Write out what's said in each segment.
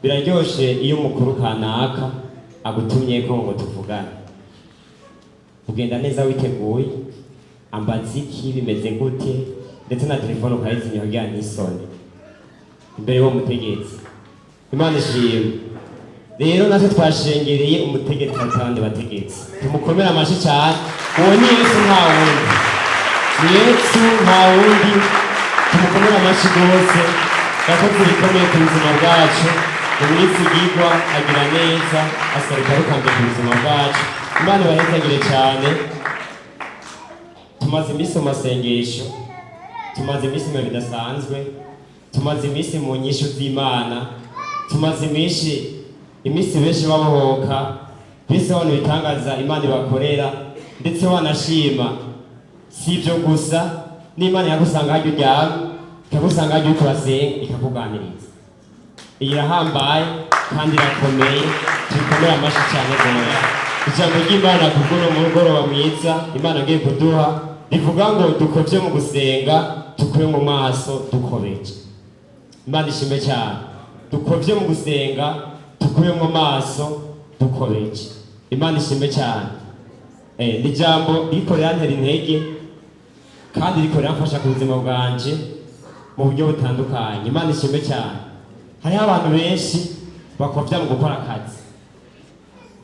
Biraryoshe iyo umukuru kanaka agutumye ko ngo tuvugane, ugenda neza witeguye, ambaza iki, bimeze gute, ndetse na telefone ukayizimya kugira ntisone imbere y'uwo mutegetsi. Imana ishimwe. Rero natwe twashengereye umutegetsi aruta abandi bategetsi, tumukomere amashi cyane. Uwo ni Yesu, nta wundi, ni Yesu, nta wundi. Tumukomere amashi rwose, yakoze ibikomeye ku buzima bwacu. Umwizigirwa, agira neza, aseruka rukambye ku buzima bwacu. Imana ibahezagire cyane. Tumaze iminsi mu masengesho, tumaze iminsi mu bihe bidasanzwe, tumaze iminsi mu nyishu z'Imana, tumaze iminsi benshi babohoka, bise babona ibitangaza Imana ibakorera, ndetse wanashima. Si ibyo gusa, n'Imana ikagusanga harya uryamye, ikagusanga harya uriko urasenga, ikakuganiriza. Iyi irahambaye kandi irakomeye, tubikomere amashyi cyane rwose. Ijambo ry'Imana kubw'uno mugoroba mwiza Imana agiye kuduha rivuga ngo dukovye mu gusenga, tukube mu maso dukobeje. Imana ishimwe cyane. Dukovye mu gusenga, tukube mu maso dukobeje. Imana ishimwe cyane. Ni ijambo riko rirantera intege kandi riko riramfasha ku buzima bwanje mu buryo butandukanye. Imana ishimwe cyane. Hariho abantu benshi bakovya mu gukora akazi,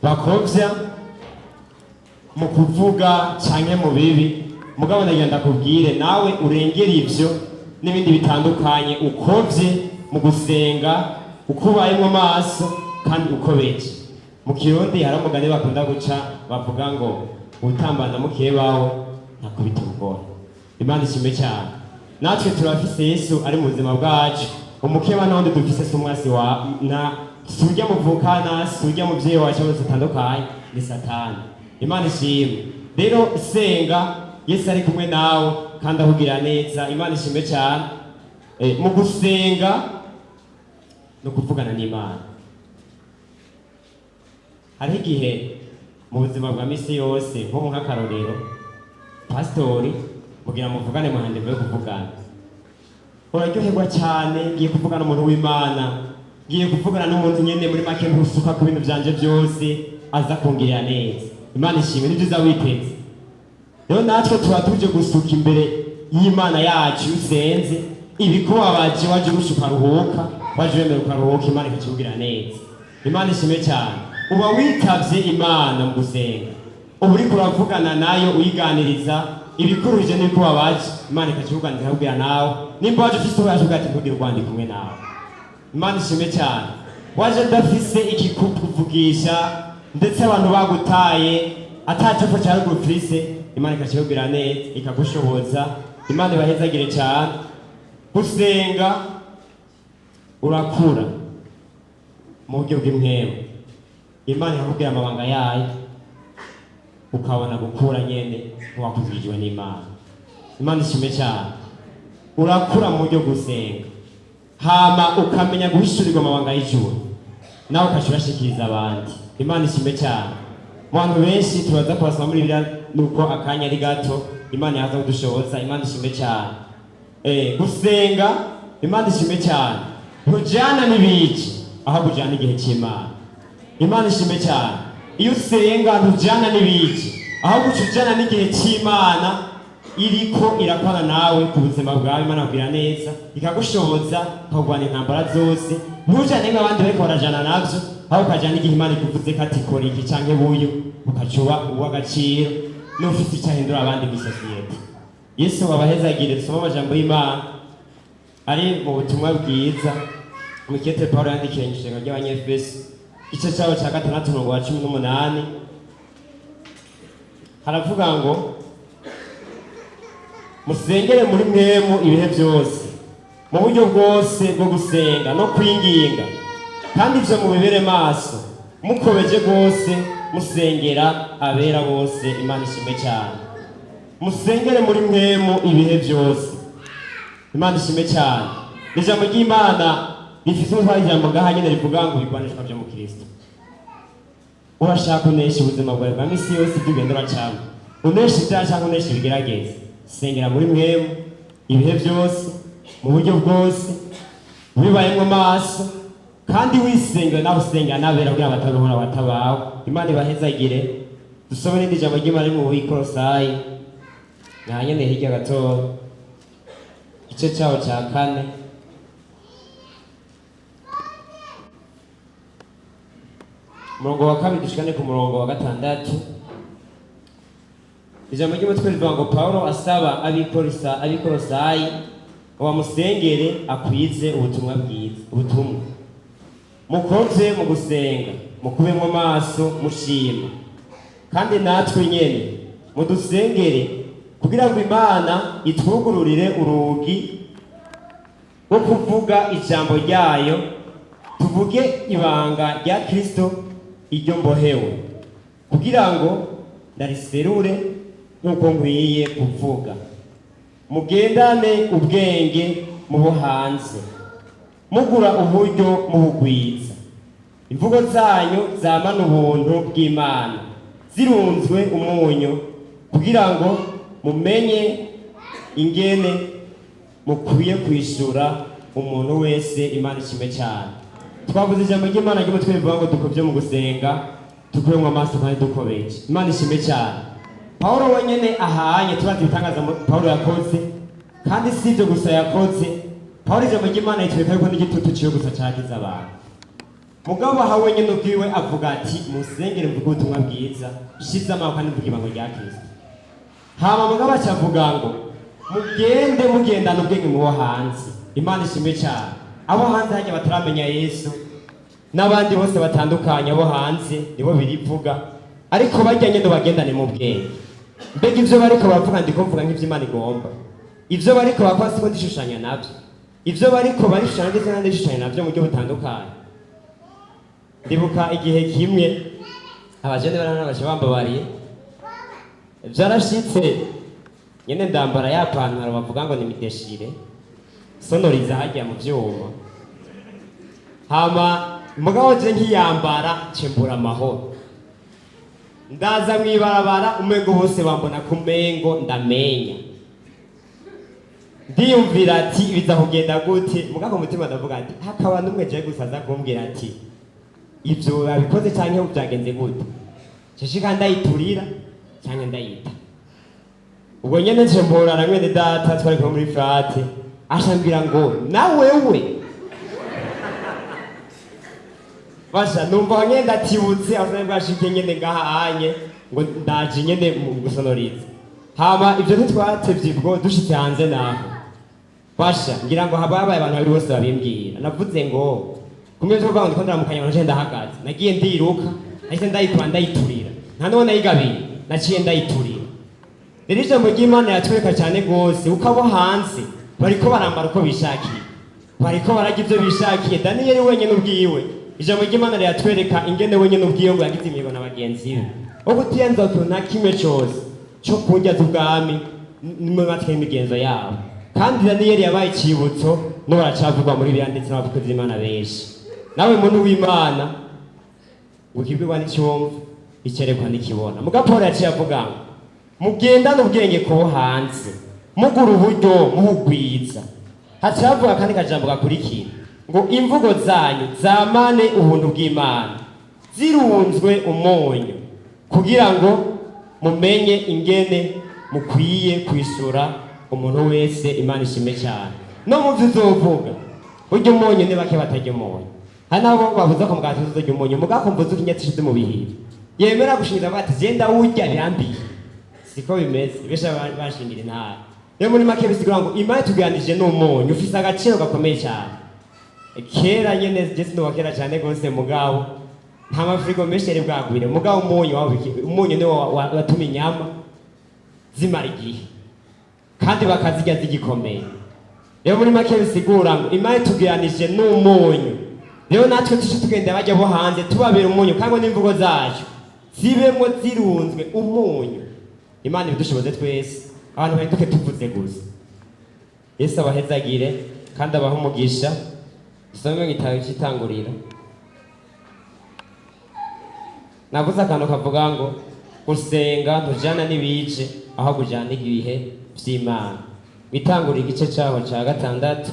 bakovya mu kuvuga canke mu bibi. Mugabo ndagira ndakubwire nawe urengera ivyo n'ibindi bitandukanye, ukovye mu gusenga, uko ubaye mu maso kandi ukobeje. Mu Kirundi hari umugani bakunda guca bavuga ngo utambana mukebawe ntakubita ubugore. Imana ishimwe cyane. Natwe turafise Yesu ari mu buzima bwacu. Umukeba n'undi dufise si umwasi wa na sujya muvukana, sujya muvyeyi wacu bose atandukanye, ni Satani. Imana ishimwe. Rero senga, Yesu ari kumwe nawe kandi ahugira neza. Imana ishimwe cyane. Mu gusenga no kuvugana n'Imana, hariho igihe mu buzima bwa misi yose, nko nk'akarorero, pasitori mugira muvugane, muhande yo kuvugana, uraryoherwa cyane: ngiye kuvugana n'umuntu w'Imana, ngiye kuvugana n'umuntu nyene muri make ntusuka ku bintu vyanje byose, aza kungirira neza. Imana ishimwe, nibyo uza witeze. Rero natwe tuba tuje gusuka imbere y'Imana yacu. Iyo usenze ibikubabaje, waje urusha ukaruhuka, waje wemera ukaruhuka, Imana ikakikugira neza. Imana ishimwe cyane. Uba witavye Imana mu gusenga, uba uriko uravugana nayo, uyiganiriza ibikuruje n'ibikubabaje. Imana ikakikuganiriza, ikakubwira nawe. Nimba waje ufise uwaje, uvuga ati ntugire urwandiko, kumwe nawe. Imana ishimwe cyane. Waje udafise ikikuvugisha, ndetse abantu bagutaye, atacapfa cya ruguru ufise, Imana ikakikubwira neza, ikagushoboza. Imana ibahezagire cyane. Gusenga urakura mu buryo bw'impwemu, Imana ikakubwira amabanga yayo, ukabona gukura nyene nk'uwakuzigijwe n'Imana. Imana ishimwe cyane. Urakura mu buryo gusenga, hama ukamenya guhishurirwa amabanga y'ijuru, nawe ukaca urashikiriza abandi. Imana ishimwe cyane. Mu bantu benshi turaza kubasoma muri Bibiliya, nuko akanya ari gato, Imana yaza kudushoboza. Imana ishimwe cyane. Gusenga, Imana ishimwe cyane, ntujyana n'ibiki, ahubwo ujyana igihe cy'Imana. Imana ishimwe cyane. Iyo usenga ntujyana n'ibiki, ahubwo uca ujyana n'igihe cy'Imana iriko irakora nawe ku buzima bwawe. Imana akubwira neza, ikagushoboza ukagwana intambara zose. Ntujane nk'abandi bariko barajana navyo, aho ukajana igihe Imana ikuvuze ko ati kora iki canke buyu, ukacuba uw'agaciro n'ufise icyo ahindura abandi mw'isosiyete. Yesu wabahezagire. Dusome amajambo y'Imana ari mu butumwa bwiza mukete Paulo yandikiye ishengero ry'Abanyefeso, igice cyabo cya 6, umurongo wa 18. Haravuga ngo musengere muri mwemu ibihe byose, mu buryo bwose bwo gusenga no kwinginga, kandi ibyo mubibere maso mukobeje rwose, musengera abera bose. Imana ishimwe cyane. Musengere muri mwemu ibihe byose. Imana ishimwe cyane. Ijambo ry'Imana rifite umutwaro, ijambo ngaha nyine rivuga ngo ibigwanishwa byo mu Kristo. Urashaka unesha ubuzima bwawe bwa misi yose, ibyo ugenda uracamo, unesha ibyaha cyangwa unesha ibigerageza, sengera muri mwemu ibihe byose, mu buryo bwose, bibayemo maso. Kandi wisengera nawe usenga n'abera kugira bataruhura batabawe. Imana ibahezagire. Dusome n'indi jambo ry'Imana riri mu Bikorosayi, nta nyene hirya gatoya, igice cyaho cya kane. Umurongo wa kabiri dushikane ku murongo wa gatandatu. Ijambo ry'umutwe rivuga ngo Pawulo asaba abikorosayi ngo bamusengere akwize ubutumwa bwiza. Ubutumwa mukoze mu gusenga, mukubemo maso mushima, kandi natwe nyene mudusengere kugira ngo Imana itwugururire urugi rwo kuvuga ijambo ryayo, tuvuge ibanga rya Kristo iryo mbohewe, kugira ngo ndariserure nk'uko nkwiye kuvuga. Mugendane ubwenge mubo hanze, mugura uburyo mubugwiza, imvugo zanyu zamana ubuntu bw'Imana zirunzwe umunyu, kugira ngo mumenye ingene mukwiye kwishura umuntu wese. Imana ishimwe cyane. Twavuze ijambo ry'Imana ry'umutwe rivuga ngo dukobye mu gusenga, tukubemwo amaso kandi dukobeje. Imana ishimwe cyane. Pawulo wenyene ahanye turazi ibitangaza Pawulo yakoze, kandi si ibyo gusa yakoze. Pawulo, ijambo ry'Imana ritwereka yuko n'igitutu ciwe gusa cakiza abantu. Mugabo aha wenyene ubwiwe avuga ati musengere mvuge ubutumwa bwiza shize amaboko kandi mvuge ibanga rya Kristo. Hama mugabo acavuga ngo mugende mugendana ubwenge mubo hanze. Imana ishimwe cyane. Abo hanze hajya bataramenya Yesu n'abandi bose batandukanye, abo hanze nibo birivuga, ariko barya nyene bagendane mu bwenge. Mbega ivyo bariko baravuga, ndiko mvuga nk'ivyo Imana igomba? Ivyo bariko bakora siko ndishushanya navyo? Ivyo bariko barishushanya ndetse n'andishushanya navyo mu buryo butandukanye. Ndibuka igihe kimwe abajene baranabasha bambabariye, vyarashitse nyene ndambara ya pantaro bavuga ngo ni mideshire sonoriza hajya mu vyuma. Hama mugabo je nkiyambara cembura amahoro, ndaza mw'ibarabara umengo bose bambona kumengo ndamenya. Ndiyumvira ati biza kugenda gute? Mugabo umutima ndavuga ati hakaba n'umwe je gusa aza kumbwira ati ivyo babikoze canke byagenze gute, nshishika ndayiturira canke ndayita. Ubwo nyene nje mpura na mwene data twari kumwe muri frate, ashambwira ngo nawewe basha. Numva aho nyene ndatibutse, aho nari bwashike nyene ngaha anye ngo ndaje nyene mu gusonoriza. Hama ivyo ntitwatevye, ubwo dushitse hanze naho basha ngira ngo haba habaye abantu babiri bose babimbwira. Navuze ngo kumwe vyo kuvuga ngo ndiko ndaramukanya nje ndahagaze, nagiye ndiruka, nahise ndayikora ndayiturira, nta n'uwo nayigabiye, naciye ndayiturira. Rero ijambo ry'Imana yatwereka cyane rwose uko abo hanze bariko barambara uko bishakiye, bariko bararya ibyo bishakiye. Daniyeli wenyine ubwiwe, ijambo ry'Imana riratwereka ingene wenyine ubwiwe ngo yagize imihigo na bagenzi be wo kutiyenza ku na kimwe cose co kurya z'ubwami mu matwi y'imigenzo yabo. Kandi Daniyeli yabaye icibutso, n'ubu aracavugwa muri Bibiliya ndetse n'abakozi b'Imana benshi. Nawe muntu w'Imana, ukibwirwa n'icyumva, icyerekwa n'ikibona. Muga Paul yaciye avuga ngo mugendane ubwenge kubo hanze, mugura uburyo muhugwiza. Haciye havuga kandi kajambo gakurikira ngo imvugo zanyu zamane ubuntu bw'Imana zirunzwe umunyu, kugira ngo mumenye ingene mukwiye kwishura umuntu wese. Imana ishime cyane. No mu byo uzovuga, burya umunyu ni bake batarya umunyu. Hari n'abo babuza ko mugati uzorya umunyu, mugabo kumva uzi ikinyatsi ishize mu bihiye yemera gushingiza avuga ati genda wurya birambiye. Siko bimeze, benshi bashingira intara. Rero muri make bisigura ngo Imana ituganije n'umunyu ufise agaciro gakomeye cyane. Kera nyene, je sinuba kera cyane rwose, mugabo nta mafirigo menshi yari bwagwire, mugabo umunyu umunyu niwo watuma inyama zimara igihe kandi bakazirya zigikomeye. Rero muri make bisigura ngo Imana itugiranije n'umunyu. Rero natwe tuje tugenda bajya bo hanze tubabera umunyu, kandi n'imvugo zacu zibemwo zirunzwe umunyu. Imana ibidushoboze twese, abantu bahinduke tuvuze gusa. Yesu abahezagire kandi abahe umugisha. Dusome mu gitabo cy'Itanguriro. Navuze akantu kavuga ngo gusenga ntujana n'ibije, aho kujana ibihe vy'Imana. Bitangurira igice cyaho cya gatandatu.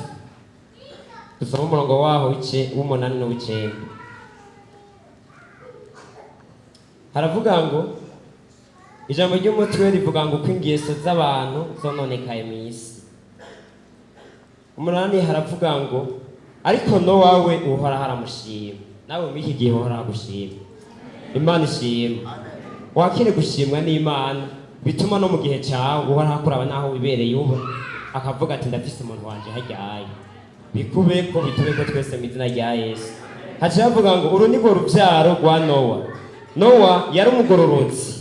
Dusome umurongo waho w'umunani n'uw'icenda. Haravuga ngo ijambo ry'umutwe rivuga ngo uko ingeso z'abantu zononekaye mu isi. 8 haravuga ngo ariko Nowa we Uhoraho aramushima. Nawe muri iki gihe Uhoraho agushima. Imana ishima. Wakire gushimwa n'Imana bituma no mu gihe cyawe Uhoraho akuraba naho wibereye uba, akavuga ati ndafise umuntu wanje hajyaye. Bikube ko bitube ko twese mu izina rya Yesu. Haciye havuga ngo uru ni rwo rubyaro rwa Nowa. Nowa yari umugororotsi,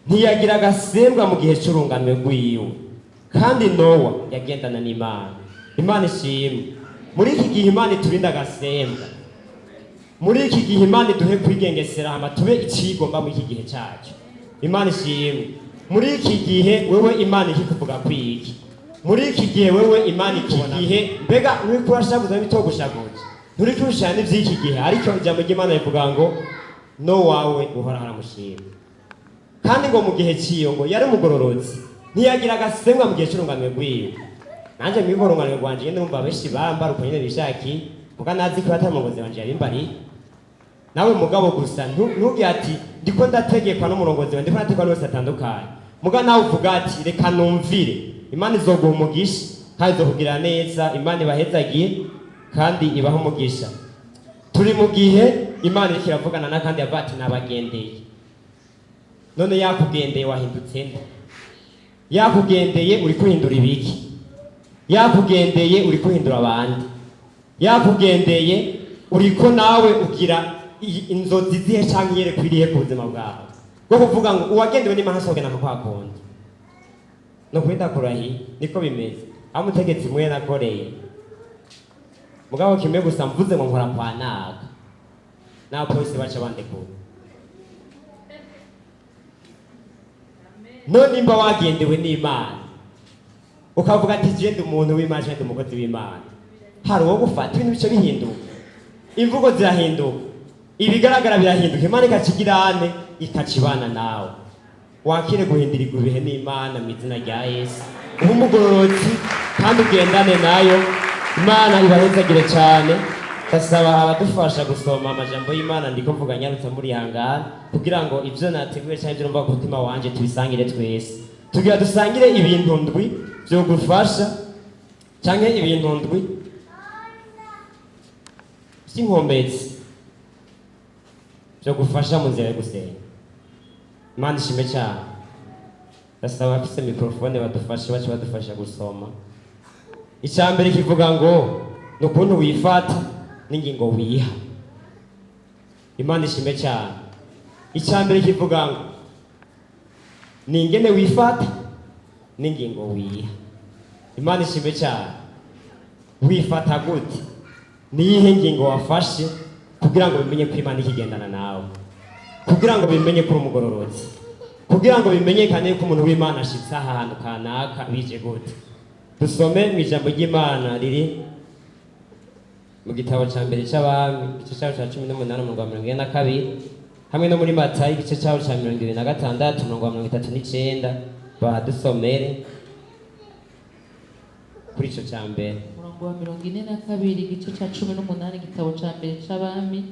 ntiyagira agasembwa mu gihe cy'urunganwe rwiwe, kandi Nowa yagendana n'Imana. Imana ishimwe. Muri iki gihe Imana iturinda agasembwa. Muri iki gihe Imana iduhe kwigengesera hama tube icigomba muri iki gihe cyacu. Imana ishimwe. Muri iki gihe wewe Imana ikikuvuga kwiki? Muri iki gihe wewe Imana ikubona gihe mbega nturiko urashavuza bitogushavuza, nturiko urushana n'ivy'iki gihe, ariko ijambo ry'Imana rivuga ngo Nowa we Uhoraho aramushima, kandi ngo mu gihe ciyo ngo yari umugororotsi, ntiyagira agasembwa mu gihe c'urunganwe rwiwe. Nanje mw'urwo runganwe rwanje nyene numva benshi bambara uko nyene bishakiye, muga nazi ko atari umurongozi wanje yabimbariye. Nawe mugabo gusa ntugire ati ndiko ndategekwa n'umurongozi wawe, ndiko ndategekwa n'wese atandukanye. Muga nawe uvuga ati reka numvire. Imana izoguha umugisha kandi izokugira neza. Imana ibahezagiye kandi ibaha umugisha. Turi mu gihe Imana iriko iravugana na kandi yavuga ati nabagendeye. None yakugendeye wahindutse nde? Yakugendeye uri kuhindura ibiki? Yakugendeye uri kuhindura abandi? Yakugendeye uriko nawe ugira inzozi zihe canke iyerekwa irihe ku buzima bwawe? Bwo kuvuga ngo uwagendewe n'Imana asogena nka kwa kundi. No kwita kurahi niko bimeze. Aho umutegetsi mwe nakoreye, mugabo kimwe gusa mvuze ngo nkora kwa naka, n'abapolisi baca bandekura. None nimba wagendewe n'Imana ukavuga ati je ndi umuntu w'Imana, je ndi umukozi w'Imana, hari uwo gufata ibintu bice bihinduka, imvugo zirahinduka, ibigaragara birahinduka, Imana ikacigirane ikacibana nawe. Wakire guhindirirwa ibihe n'Imana mu izina rya Yesu. Ube umugororotsi kandi ugendane nayo. Imana ibahezagire cyane. Ndasaba abadufasha gusoma amajambo y'Imana, ndiko mvuga nyarutsa muri hangana kugira ngo ibyo nateguye cyangwa ibyo numva ku mutima wanje tubisangire twese. Tugira dusangire ibintu ndwi byo gufasha canke ibintu ndwi by'inkomezi byo gufasha mu nzira yo gusenga. Imana ishime cyane. Ndasaba abafise mikrofone badufashe, bace badufasha gusoma. Icya mbere kivuga ngo ni ukuntu wifata n'ingingo wiha. Imana ishime cyane. Icya mbere kivuga ngo ni ingene wifata n'ingingo wiha. Imana ishime cyane. Wifata gute? Niyihe ngingo wafashe kugira ngo bimenye ko Imana ikigendana nawe, kugira ngo bimenye ko uri umugororotsi, kugira ngo bimenyekane yuko umuntu w'Imana ashitse ahantu kanaka? Bije gute? Dusome mu ijambo ry'Imana riri mu gitabo ca mbere c'Abami, igice caho ca 18, umurongo wa 42, hamwe no muri Matayo, igice caho ca 26, umurongo wa 39. Bahadusomere kuri ico ca mbere. Umurongo wa 42, igice ca 18, igitabo ca mbere c'Abami.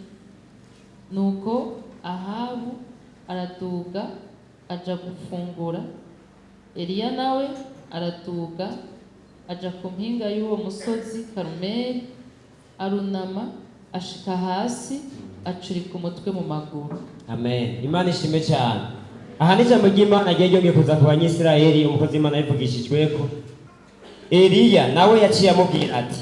Nuko Ahabu araduga aja gufungura. Eliya nawe araduga aja ku mpinga y'uwo musozi Karumeli, arunama ashika hasi, acurika umutwe mu maguru. Amen. Imana ishime cyane. Aha ni ijambo ry'Imana ryari ryongeye kuza ku Banyisirayeli, umukozi w'Imana yivugishijweko. Eliya nawe yaciye amubwira ati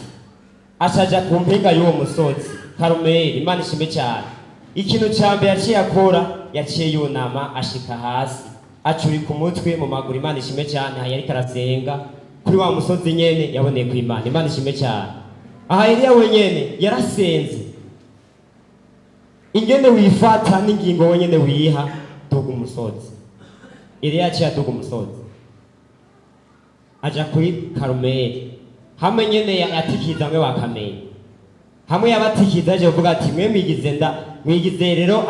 acaja ku mpinga y'uwo musozi Karumeli. Imana ishime cyane. Ikintu cya mbere yaciye akora, yaciye yunama ashika hasi, acurika umutwe mu maguru. Imana ishime cyane. Aha yariko arasenga kuri wa musozi nyene yaboneye ku Imana. Imana ishime cyane. Aha Eliya wenyene yarasenze. Ingene wifata n'ingingo wenyene wiha. Duga umusozi. Eliya yaciye aduga umusozi aja kuri Karumeli, hamwe nyene yatikiza hamwe bakamenya, hamwe yabatikiza aje kuvuga ati mwe mwigize nda mwigize rero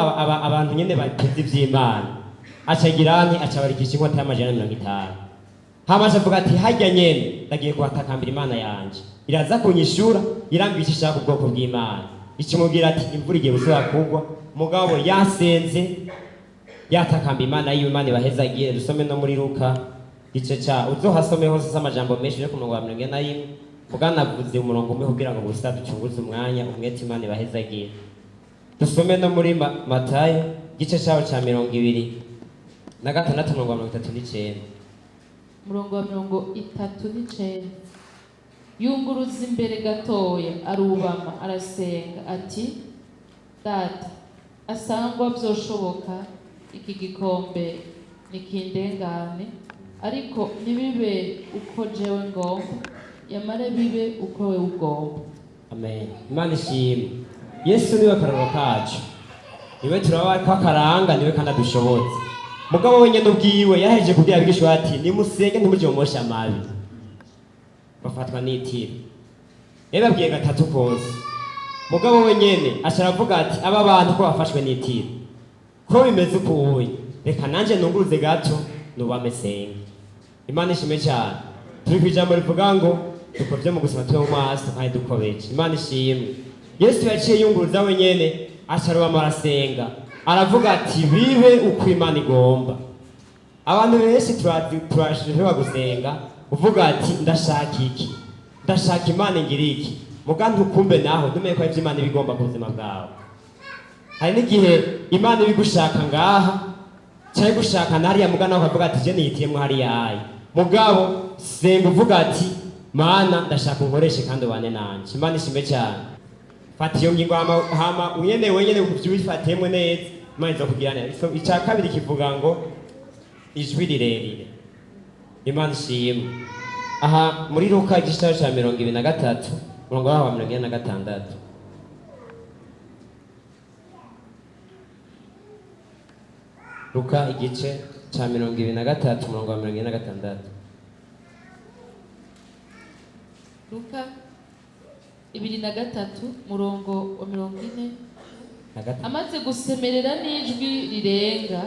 abantu nyene bateze ivy'Imana. Acagira nti acabarikisha inkota y'amajana 50. Hamaze avuga ati hajya nyene ndagiye kuhatakambira Imana yanje, iraza kunyishura, irambwira icyo ishaka ubwoko bw'Imana. Ikimubwira ati imvura igiye gusubira kugwa. Mugabo yasenze, yatakamba Imana yiwe. Imana ibahezagiye. Dusome no muri Luka igice ca, uzohasome hose, amajambo menshi yo ku murongo wa 41. Muganavuze umurongo umwe kugira ngo gusa ducunguze umwanya umwete. Imana ibahezagiye. Dusome no muri Matayo igice caho ca 26, umurongo wa 39. Umurongo wa 39: Yunguruza imbere gatoya, arubama, arasenga ati: "Data, asangwa byoshoboka, iki gikombe nikindengane, ariko ntibibe uko jewe ngomba, yamara bibe uko wewe ugomba." Amen. Imana ishimwe. Yesu niwe karoro kacu, niwe turaba ko akaranga, niwe kandi adushobotse. Mugabo wenyene ubwiwe yarahejeje kubwira abigishwa ati nimusenge, ntimuje mu mosha mabi. Bafatwa n'itiro. Yababwiye gatatu kose. Mugabo wenyene aca aravuga ati aba bantu ko bafashwe n'itiro, ko bimeze uko ubuye, reka nanje nunguruze gato nubame senge. Imana ishimwe cyane. Turi ku ijambo rivuga ngo dukovye mu gusoma, tube mu maso kandi dukobeje. Imana ishimwe. Yesu yaciye yunguruza wenyene, aca arubama, arasenga, aravuga ati bibe uko Imana igomba. Abantu benshi turashobora gusenga uvuga ati ndashaka iki, ndashaka Imana ngira iki, muga ntukumbe naho ntumenye ko arivyo Imana iba igomba ku buzima bwawe. Hari n'igihe Imana iba igushaka ngaha cyangwa igushaka na hariya, muga nawe ukavuga ati je nihitiyemwo hariya ayi. Mugabo senga uvuga ati Mana, ndashaka unkoreshe kandi ubane nanje. Imana ishimwe cyane. Fata iyo ngingo, hama unyene wenyene uvywifatemo neza, Imana iza kugira neza. So, icya kabiri kivuga ngo ijwi rirerire. Imana ishimwe. Aha muri Luka igice cya 23, umurongo waho wa 46. Luka igice cya 23, umurongo wa 46. Luka 23, murongo wa 40. Na gatatu. Amaze gusemerera n'ijwi rirenga,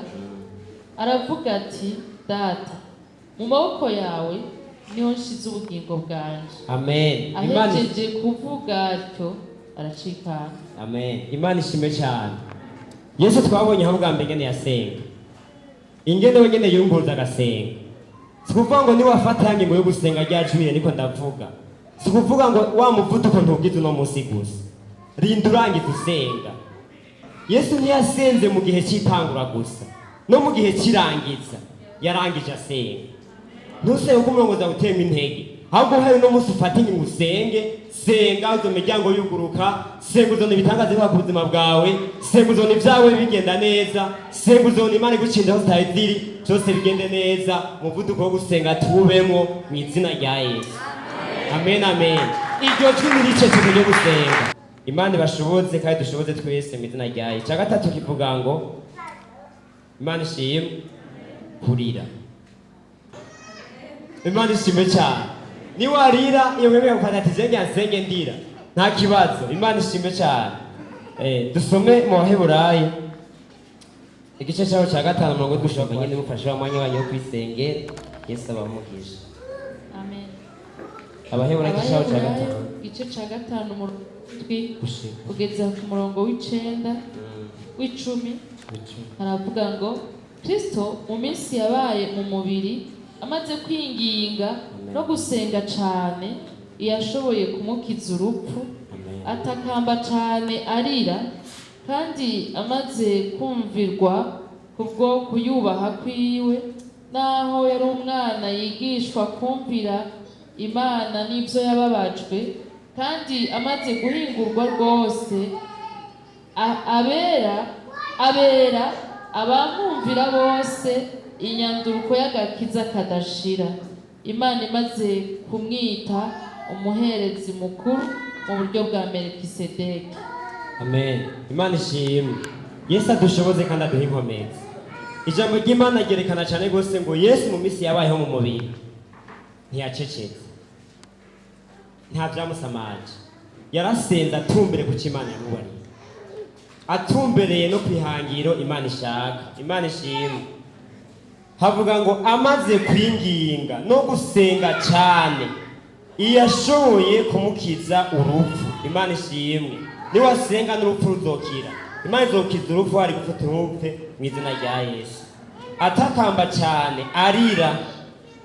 aravuga ati: "Data, mu maboko yawe niho nshize ubugingo bwanje." Amen. Imana Ahejeje kuvuga atyo, aracikana. Amen. Imana ishimwe cyane. Yesu twabonye aho bwa mbere ingene yasenga, ingene wenyene yunguruza agasenga. Si ukuvuga ngo niwafata ya ngingo yo gusenga rya jwi, niko ndavuga, si ukuvuga ngo wa muvuduko ntugize uno munsi gusa, rinda urangiza usenga. Yesu ntiyasenze mu gihe cy'itangura gusa, no mu gihe cy'irangiza yarangije asenga. Ntusenge ko umurongo zawe utema intege, ahubwo uhere uno munsi ufate ingingo usenge. Senga izo miryango yuguruka, senga uzona ibitangaza biba ku buzima bwawe, senga uzona ibyawe bigenda neza, senga uzona Imana igucinda aho zitari ziri, byose bigende neza. Umuvuduko wo gusenga tuwubemo mu izina rya Yesu. Amen, amen. Iryo jwi ntiriceceke ryo gusenga. Imana ibashoboze kandi dushoboze twese mu izina rya Yesu. Icya gatatu kivuga ngo, Imana ishimwe, kurira. Imana ishimwe cyane. Niwarira iyo wemeye gufata ati jenge nsenge ndira, nta kibazo. Imana ishimwe cyane. Dusome mu Baheburayo igice cyaho cya 5, umurongo gushaka nyine mufashe wa mwanya wanyu wo kwisengera. Yesu abamugisha. Amen. Abaheburayo igice cyaho cya Abaheburayo 5 igice ca 5, umurongo w'indwi gushika kugeza ku murongo w'icenda, w'icumi. W'icumi. Haravuga ngo: Kristo mu minsi yabaye mu mubiri, amaze kwinginga no gusenga cane iyashoboye kumukiza urupfu, Amen. atakamba cane arira, kandi amaze kumvirwa kubwo kuyubaha kwiwe, naho yari umwana yigishwa kumvira Imana n'ibyo yababajwe, kandi amaze guhingurwa rwose, abera abamwumvira bose inyanduruko y'agakiza kadashira, Imana imaze kumwita umuherezi mukuru mu buryo bwa Melikisedeki. Amen. Imana ishimwe. Yesu adushoboze kandi aduhe inkomezi. Ijambo ry'Imana ryerekana cyane rwose ngo Yesu mu minsi yabayeho mu mubiri ntiyacecetse, nta byamusamaje, yarasenze atumbere ku cyo Imana yamubariye, atumbereye no kwihangiro Imana ishaka. Imana ishimwe. Havuga ngo amaze kwinginga no gusenga cyane, iyashoboye kumukiza urupfu. Imana ishimwe. Niwasenga n'urupfu ruzokira. Imana izokiza urupfu, hari gufata urupfe mu izina rya Yesu. Atakamba cyane arira,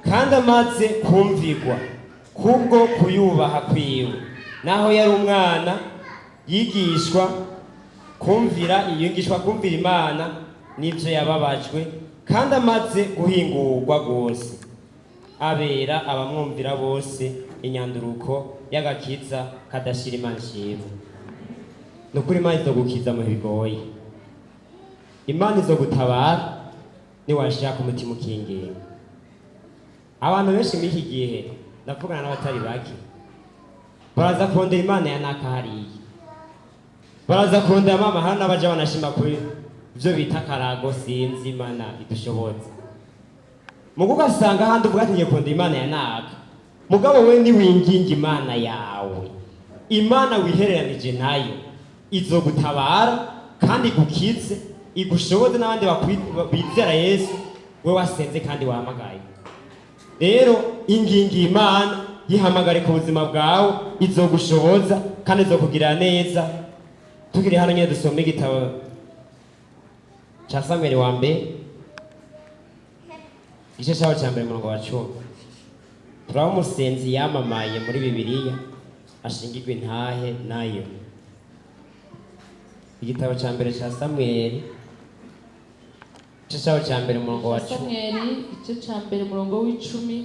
kandi amaze kumvigwa kubwo kuyubaha kwiwe, naho yari umwana, yigishwa kumvira, yigishwa kumvira Imana n'ibyo yababajwe, kandi amaze guhingurwa rwose, abera abamwumvira bose inyanduruko y'agakiza kadashira. Imana ishimwe. Ni ukuri, Imana izogukiza mu bigoye, Imana izogutabara niwashaka umutima ukinginga. Abantu benshi muri iki gihe, ndavugana n'abatari bake, baraza kurondera Imana ya naka hariya, baraza kurondera mama. Hari n'abaja banashima kuri ibyo bita karago. Sinzi, Imana idushobotse. Mugo ugasanga ahandi uvuga ati ngiye kurondera Imana ya naka. Mugabo we niwinginga Imana yawe, Imana wihereranije nayo, izogutabara kandi igukize, igushoboze n'abandi bizera Yesu. We wasenze kandi wahamagaye. Rero ingingi Imana, yihamagare ku buzima bwawe, izogushoboza kandi izokugirira neza. Tukiri hano nyine, dusome igitabo cya Samweli wa mbere, igice cyaho cya mbere, umurongo wa 10. Turaba umusenzi yamamaye muri Bibiliya, ashingirwa intahe nayo. Igitabo cya mbere cya Samweli, igice cyaho cya mbere, umurongo wa 10. Samweli igice cya mbere, umurongo w'10.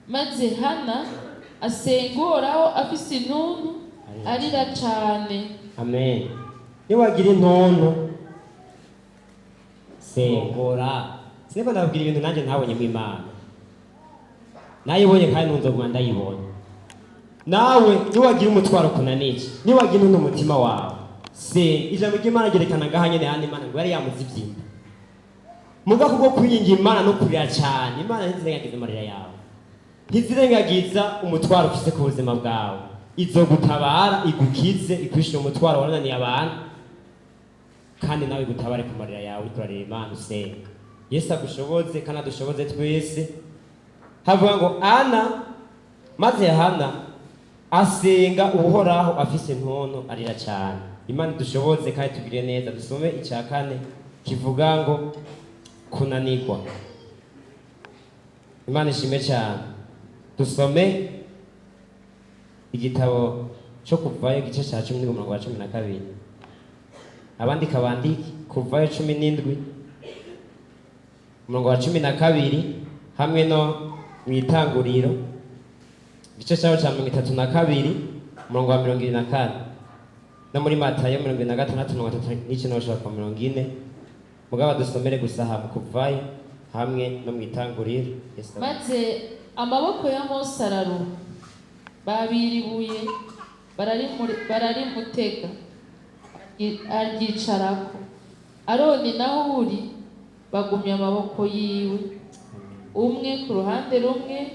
Maze Hana asenga Uhoraho afise intuntu, arira cane. Amen. Niwagira intuntu, sengora. Siniko ndababwira ibintu nanjye ntabonyemo Imana, nayibonye kandi ntunzoguma ndayibonye. Nawe niwagira umutwaro kunanije, niwagira intuntu umutima wawe, se ijambo ry'Imana ryerekana ngaha nyene hano, Imana ngo yari yamuzivye inda. Muga kubwo kwinginga Imana no kurira cyane, Imana ntizirengagiza amarira yawe, ntizirengagiza umutwaro ufise ku buzima bwawe. Izogutabara, igukize, ikwishyura umutwaro wananiye abantu, kandi nawe igutabare ku marira yawe uriko urarira Imana usenga. Yesu agushoboze kandi adushoboze twese. Havuga ngo Ana, maze Hana asenga Uhoraho afise intuntu, arira cyane. Imana idushoboze kandi tugire neza. Dusome icya kane kivuga ngo kunanirwa. Imana ishime cyane. Dusome igitabo cyo Kuvayo, igice cya 17, umurongo wa 12. Abandika bandike: Kuvayo 17, umurongo wa 12, hamwe no mu Itanguriro, igice cyaho cya 32, umurongo wa 24, no muri Matayo 26, 39 gushika ku 40. Mugabo dusomere gusa hamwe Kuvayo hamwe no mu Itanguriro. Yesu. Maze amaboko ya Mose araruha, babira ibuye bararimutega, aryicarako. Aroni na Huri bagumya amaboko yiwe, umwe ku ruhande rumwe,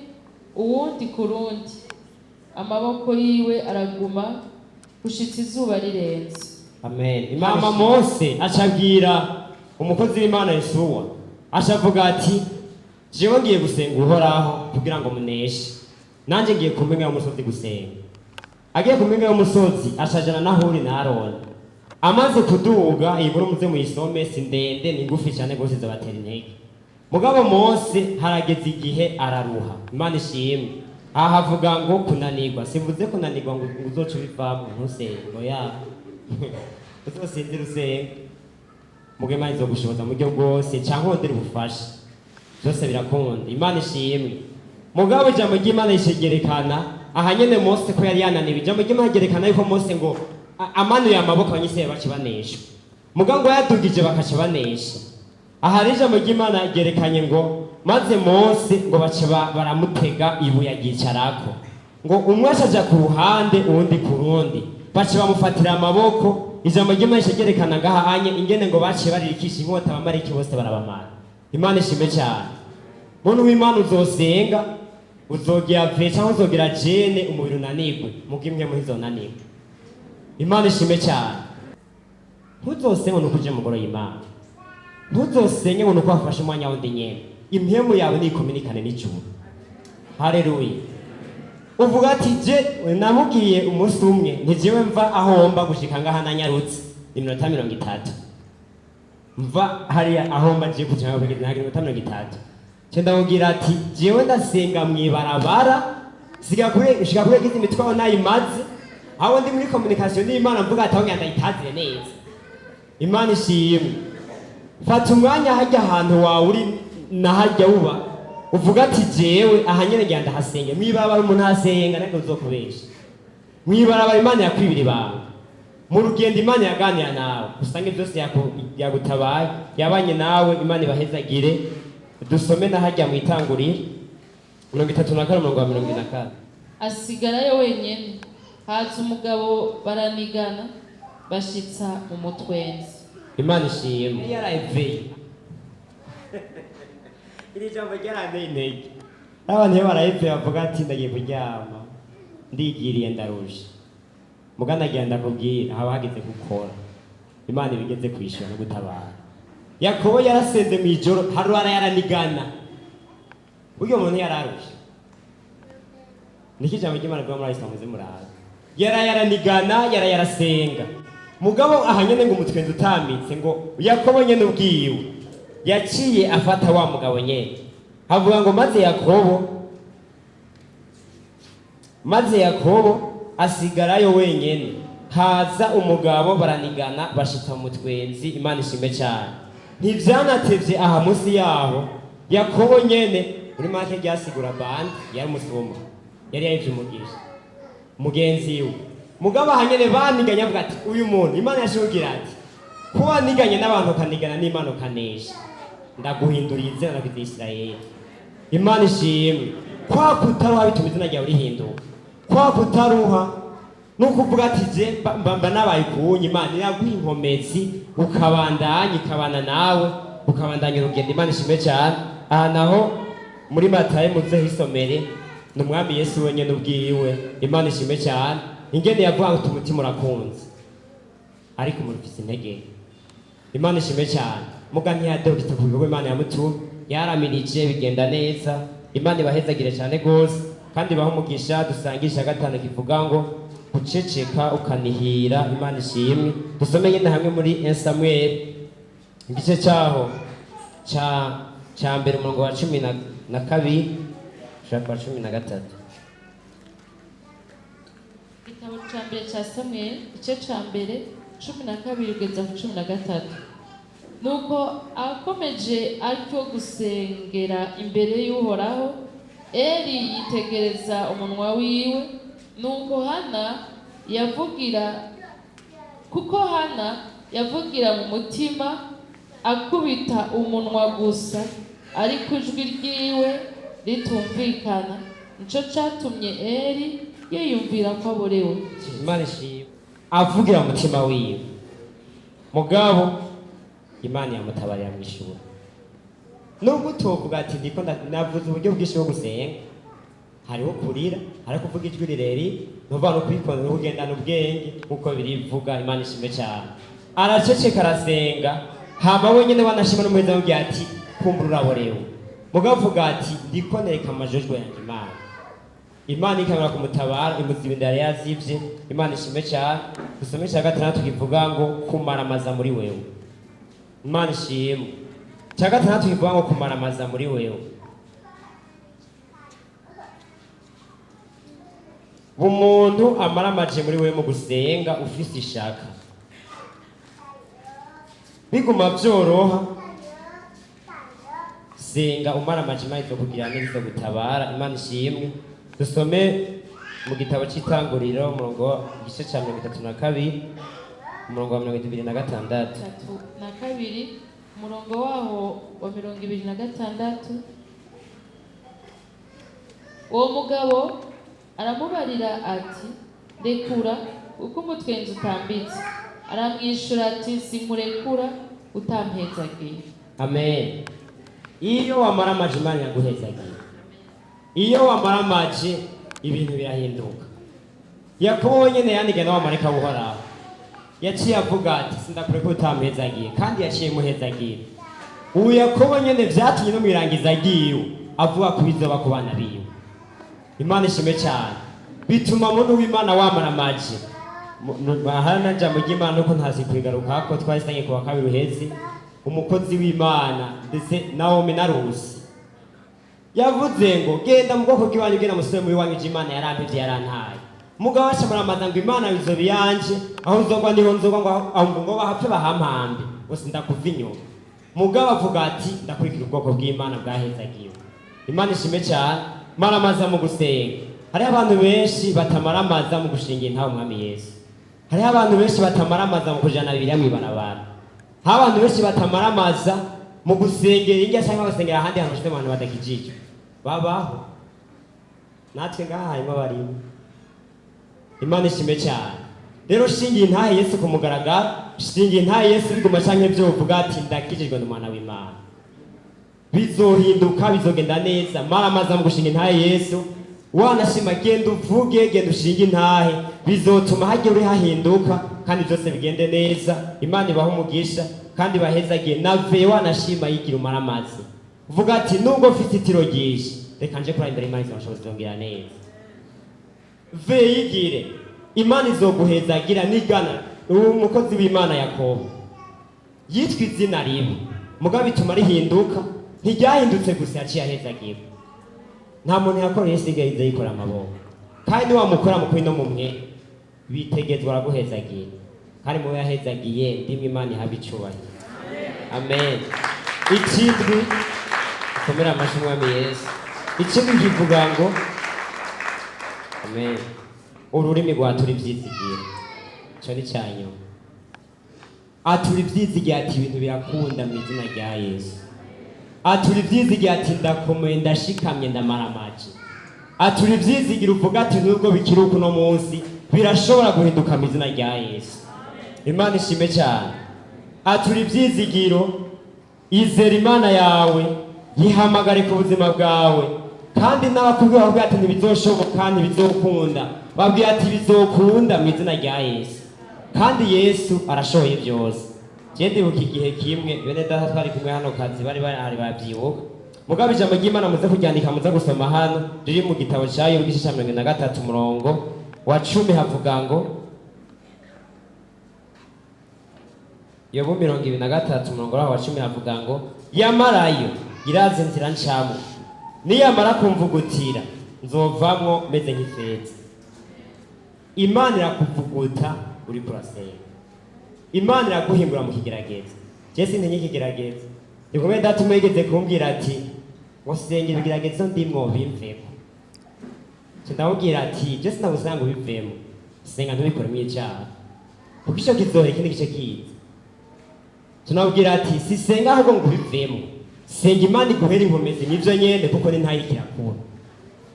uwundi ku rundi, amaboko yiwe araguma gushitsa izuba rirenze. Amen. Imana, Mose acabwira umukozi w'Imana Yesuwa, acavuga ati jewe ngiye gusenga Uhoraho kugira ngo muneshe, nanjye ngiye ku mpinga y'umusozi gusenga. Agiye ku mpinga y'umusozi, acajana na Huri na Aroni. Amaze kuduga, iyi nkuru muze muyisome, si ndende, ni ngufi cyane rwose, izobatera intege. Mugabo Mose harageze igihe araruha. Imana ishimwe. Aha havuga ngo kunanirwa. Sivuze kunanirwa ngo uzoce ubivamo ntusenge, ngo ya uzosinzire usenge. Muga Imana izogushoboza mu buryo bwose, cyangwa wondere ubufasha, byose birakunda. Imana ishimwe. Mugabo ijambo ry'Imana rishegerekana aha nyene Mose ko yari yananiwe. Ijambo ry'Imana ryerekana yuko Mose ngo amanuye amaboko, Abanyisirayeli baca banesha. Mugabo ngo yadugije, bakaca banesha. Aha rero ijambo ry'Imana ryerekanye ngo maze Mose ngo baca baramutega ibuye aryicarako, ngo umwe acaja ku ruhande, uwundi ku rundi, baca bamufatira amaboko. Ijambo ry'Imana ryerekana ngaha anye ingene ngo baciye baririkisha inkota, Abamariki bose barabamara. Imana ishime cyane. Muntu w'Imana, uzosenga, uzogira ve cyangwa uzogira jeûne, umubiri unanirwe, muga imwe muhizonanirwe. Imana ishime cyane. Ntuzosenge ngo nuko uje mu ngoro y'Imana, ntuzosenge ngo nuko wafashe umwanya wundi nyene. Impemu yawe nikominikane n'ijuru. Haleluya. Uvuga ati je namubwiye umunsi umwe, ntijewe mva aho mba gushika ngaha nanyarutse iminota 30, mva hariya aho mba ngiye kuja ngaho kugeza iminota 30. Nce ndamubwira ati jewe ndasenga mw'ibarabara, siga kure shika kure gize imitwaro nayimaze, aho ndi muri communication n'Imana, mvuga ati aho ngenda ndayitazire neza. Imana ishimwe. Fata umwanya hajya ahantu wawe uri na hajya uba, uvuga ati jewe aha nyene ngira ndahasenge. Mw'ibarabara umuntu ahasenga, ntabwo uzokubesha. Mw'ibarabara Imana yakwibira ibanga, mu rugendo Imana yaganira nawe, usange byose yagutabaye, yabanye nawe. Imana ibahezagire. Dusome na hajya mu Itanguriro 34, umurongo wa 44. Asigarayo wenyine, haza umugabo baranigana, bashitsa mu mutwenzi. Imana ishimwe. Yarayeveye, iri jambo ryaranteye intege. Abantu iyo barayeveye bavuga ati ndagiye kuryama, ndigiriye, ndarusha. Mugana ndakubwira, haba hageze gukora. Imana ibigeze kwishyura no gutabara. Yakobo yarasenze mu ijoro, harara yaranigana. Burya umuntu yararusha, niko ijambo ry'Imana rivuga muri Isilamu, muze murabe. Yaranigana, yarasenga. Mugabo aha nyene ngo umutwenzi utamitse, ngo Yakobo nyene ubwiwe yaciye afata wa mugabo nyene, avuga ngo maze Yakobo asigarayo wenyene, haza umugabo baranigana, bashitsa mu mutwenzi. Imana ishime cyane. Ntivyanatevye, aha munsi yaho Yakobo nyene, muri make ryasigura bandi, yari umusuma, yari yahivye umugisha mugenzi we. Mugabo aha nyene baniganye, avuga ati uyu muntu, Imana yashibugira ati ko waniganye n'abantu ukanigana n'Imana ukanesha, ndaguhinduriye izina, ndakwita Isirayeli. Imana ishimwe. Kwa kutaruha bituma izina ryawe rihinduka. Kwa kutaruha nukuvuga ati je mba nabaye kunye, Imana iraguha inkomezi, ukabandanya, ikabana nawe, ukabandanya urugendo. Imana ishimwe cyane. Aha naho muri Matayo, muze hisomere, ni Umwami Yesu wenyine ubwiwe. Imana ishimwe cyane. Ingene yavuga ngo umutima urakunze ariko umuntu ufise intege nke. Imana ishimwe cyane. Muga ntiyadogita ku bikorwa Imana yamutumye, yaramirije, bigenda neza. Imana ibahezagire cyane rwose kandi ibahe umugisha. Dusangisha gatanu kivuga ngo guceceka ukanihira. Imana ishimwe. Dusome nyine hamwe muri Samuel, igice cyaho ca mbere, umurongo wa 12 gushika wa 13. Igitabo ca mbere ca Samweli, igice ca mbere, 12 kugeza ku 13. Nuko akomeje atyo gusengera imbere y'Uhoraho, Eli yitegereza umunwa wiwe. Nuko Hana yavugira, kuko Hana yavugira mu mutima akubita umunwa gusa, ariko ijwi ryiwe ritumvikana, nico catumye Eli yiyumvira ko aborewe. Imana ishimwe. Avugira mu mutima wiwe, mugabo Imana yamutabarira mu ishuri. Nubwo utovuga ati ndiko navuze uburyo bwinshi bwo gusenga, hariho kurira, hariho kuvuga ijwi rirerire, ntuvuga no kwikonda no kugendana ubwenge nkuko birivuga. Imana ishimwe cyane. Araceceka, arasenga, hama wenyine wanashima n'umuheza, amubwira ati kumbura uraborewe. Mugabo avuga ati ndiko nereka amajojwe yanjye Imana. Imana ikamara kumutabara, imuziba inda yari yazivye. Imana ishimwe cyane. Dusome icya gatandatu kivuga ngo kumaramaza muri wewe. Imana ishimwe. Icya gatandatu kivuga ngo kumaramaza muri wewe. Umuntu amaramaje muri wewe mu gusenga, ufise ishaka, biguma byoroha. Senga umaramaje, Imana izokugira neza, izogutabara. Imana ishimwe. Dusome mu gitabo cy'Itanguriro, umurongo, igice cya 32, umurongo wa 26. 32, umurongo waho wa 26. Uwo mugabo aramubarira ati rekura, kuko umutwenzi utambitse. Aramwishyura ati sinkurekura utampezagiye. Amen. Iyo wamaramaje, Imana yaguhezagiye. Iyo wamaramaje, ibintu birahinduka. Yakobo wenyine yandiga nawe amareka buhoraho, yaciye avuga ati sindakureka utampezagiye, kandi yaciye muhezagira. Ubu Yakobo nyene vyatumye no mwirangiza ryiwe avuga ko bizoba ku bana biwe. Imana ishimwe cyane. Bituma muntu w'Imana wamaramaje. Hano na jambo ry'Imana uko ntazi kurigaruka ko twarisangiye ku wa kabiri uheze. Umukozi w'Imana ndetse Nawomi na Rusi yavuze ngo genda mu bwoko bw'iwanyu, genda musubire muri wanyu, Imana yarampevye, yarantaye. Mugabo aca ngo Imana bizoba iyanje, aho nzogwa niho nzogwa, ngo aho ngo bahapfe bahampambe, gusa ndakuva inyuma. Mugabo avuga ati ndakurikira ubwoko bw'Imana bwahezagiwe. Imana ishime cyane. Maramaza mu gusenga. Hariho abantu benshi batamaramaza mu gushinga intahe Umwami Yesu. Hariho abantu benshi batamaramaza mu kujana Bibiliya mw'ibarabara. Hariho abantu benshi batamaramaza mu gusengera indya cyangwa basengera ahandi hantu hashitse abantu badakijijwe babaho. Natwe ngaha harimo abarimo. Imana ishime cyane. Rero shingiye intahe Yesu ku mugaragaro, shingiye intahe Yesu biguma canke vyo uvuga ati ndakijijwe n'umwana w'Imana, bizohinduka, bizogenda neza. Maramaza mu gushinga intahe Yesu. Wanashima genda uvuge, genda ushinge intahe, bizotuma hagiye uri hahinduka kandi byose bigende neza. Imana ibahe umugisha kandi bahezagiye. Nave wanashima yigira umaramaze, uvuga ati nubwo mfite itiro ryinshi, reka nje kuraba imbere Imana izonshoboza, izongera neza. Ve yigire, Imana izoguhezagira. Nigana uwo mukozi w'Imana Yakobo yitwa izina ribi, mugabo bituma rihinduka. Ntiryahindutse gusa, yaciye ahezagira. Nta muntu yakoreye isigaye iza yikora amaboko, kandi niwamukora mu kuri no mu mwe bitegezwa araguhezagira. Kandi mubo yahezagiye ndimwe. Imana ihabwe icubahiro, amen. Ikindwi, komera amashyi Umwami Yesu. Ikindwi kivuga ngo amen, ururimi rwatura ivyizigiro. Ico ni ca nyuma. Atura ivyizigiro ati ibintu birakunda mu izina rya Yesu. Atura ivyizigiro ati ndakomeye, ndashikamye, ndamaramaje. Atura ivyizigiro uvuga ati nubwo bikiri uko uno munsi, birashobora guhinduka mu izina rya Yesu. Imana ishime cyane. Atura ivyizigiro, izera Imana yawe, yihamagare ku buzima bwawe. Kandi n'abakubwira bakubwira ati ntibizoshoboka, ntibizokunda, babwira ati bizokunda mu izina rya Yesu. Kandi Yesu arashoboye byose. Je ndibuka igihe kimwe bene data twari kumwe hano kazi bari bahari babyibuka. Mugabo ijambo ry'Imana muze kuryandika, muze gusoma hano, riri mu gitabo ca Yobu igice ca 43 umurongo wa 10, havuga ngo Yobu 23 umurongo waho wa 10 havuga ngo yamarayo irazi inzira ncamwo, niyamara kumvugutira nzovamwo meze nk'ifeza. Imana irakuvuguta uriko urasenga. Imana iraguhingura mu kigeragezo. Je sintinya ikigeragezo. Ndikumwe data umwe yigeze kumbwira ati ngo senga ibigeragezo ndimwo bimvemo. Nca ndamubwira ati je sinagusanga ubivemo, senga ntubikoremo icaha, kuko ico kizohera ikindi gice kiza. Tunabwira ati sisenga ahubwo ngo ubivemo, senga Imana iguhere inkomezi nivyo nyene, kuko ni ntayo ikirakura.